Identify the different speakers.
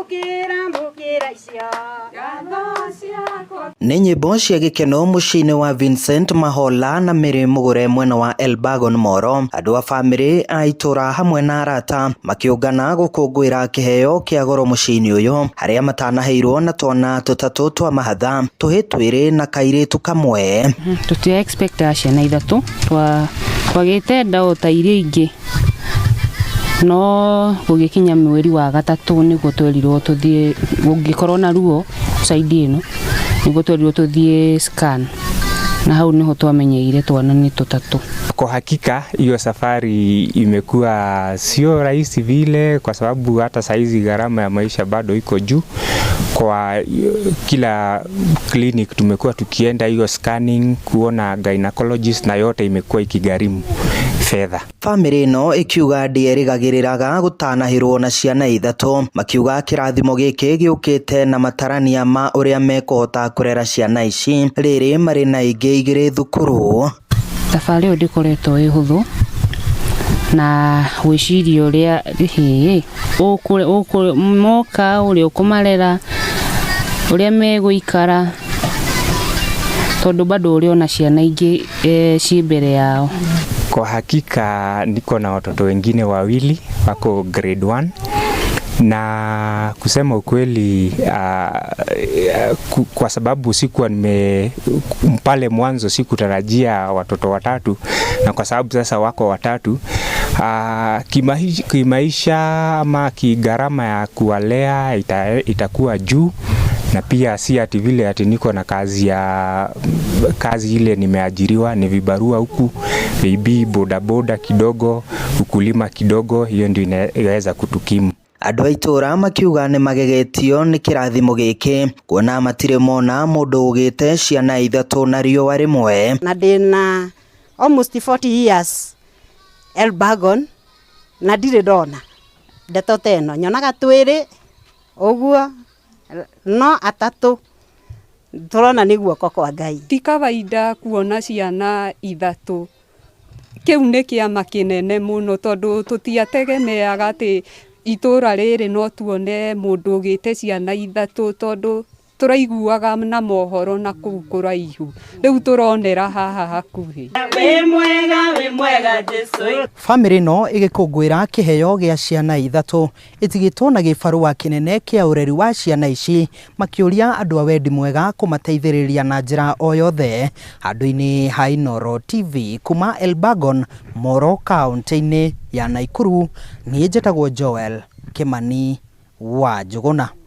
Speaker 1: Amũkĩra, amũkĩra icio ngatho ciakwa.
Speaker 2: Nĩ nyĩmbo cia gĩkeno mũciĩ-inĩ wa Vincent Mahola na Mary Mũgũre mwena wa Elbagon Moro. Andũ a bamĩrĩ a itũra hamwe na arata makĩũngana gũkũngũĩra kĩheo kĩa goro mũciĩ-inĩ ũyũ, harĩa matanaheirwo na twana tũtatũ twa mahatha, tũhĩ twĩrĩ na kairĩtu kamwe.
Speaker 3: Tũtia expectaga ciana ithatũ, twagĩte nda o ta iria ingĩ, no gũgĩkinya mweri wa gatatũ nĩguo twerirwo tũthiĩ, gũngĩkorwo na ruo side ĩno, nĩguo twerirwo tũthiĩ scan, na hau nĩho twamenyeire twana nĩ tũtatũ.
Speaker 4: Kwa hakika hiyo safari imekuwa sio rahisi vile, kwa sababu hata saizi gharama ya maisha bado iko juu. Kwa kila clinic tumekuwa tukienda hiyo scanning, kuona gynecologist, na yote imekuwa ikigharimu fedha.
Speaker 2: Bamĩrĩ ĩno ĩkiuga ndĩerĩgagĩrĩraga gũtanahĩrwo na ciana ithatũ, makiuga kĩrathimo gĩkĩ gĩũkĩte na matarania ma ũrĩa mekũhota kũrera ciana ici rĩrĩ marĩ na ingĩ igĩrĩ thukuru.
Speaker 3: Thabarĩ ĩyo ndĩkoretwo ĩ hũthũ, na gwĩciria ũrĩa hĩ moka, ũrĩa ũkũmarera, ũrĩa megũikara, tondũ bado ũrĩ ona ciana ingĩ ciĩ mbere yao.
Speaker 4: Kwa hakika niko na watoto wengine wawili wako grade 1, na kusema ukweli, kwa sababu sikuwa nime pale mwanzo sikutarajia watoto watatu, na kwa sababu sasa wako watatu, kimaisha ama kigharama ya kuwalea itakuwa juu, na pia si ati vile ati niko na kazi ya kazi ile nimeajiriwa, ni vibarua huku, maybe bodaboda kidogo, ukulima kidogo, hiyo ndio inaweza kutukimu.
Speaker 2: Andũ a itũra makiuga nĩ magegetio nĩ kĩrathimo gĩkĩ, kuona matirĩ mona mũndũ ũgĩte ciana ithatũ na riũa rĩmwe.
Speaker 1: Na ndĩna almost 40 years Elbagon na ndirĩ ndona ndeto ta ĩno, nyonaga twĩrĩ ũguo, no atatũ tũrona nĩ guoko kwa Ngai.
Speaker 5: Ti kawaida kuona ciana ithatũ, kĩu nĩ kĩama kĩnene mũno, tondũ tũtiategemeaga atĩ itũra rĩrĩ no tuone mũndũ ũgĩte ciana ithatũ, tondũ tũraiguaga na mohoro na kũu kũraihu, rĩu tũronera haha hakuhĩ.
Speaker 1: Wĩ mwega, wĩ mwega Jesũ.
Speaker 2: Bamĩrĩ ĩno ĩgĩkũngũĩra kĩheo gĩa ciana ithatũ ĩtigĩtwo na gĩbarũa kĩnene kĩa ũreri wa ciana ici, makĩũria andũ a wendi mwega kũmateithĩrĩria na njĩra o yothe. Handũ-inĩ ha Inooro TV kuma Elbagon Moro, kaũntĩ-inĩ ya Nakuru, niĩ njĩtagwo Joel Kĩmani wa Njũgũna.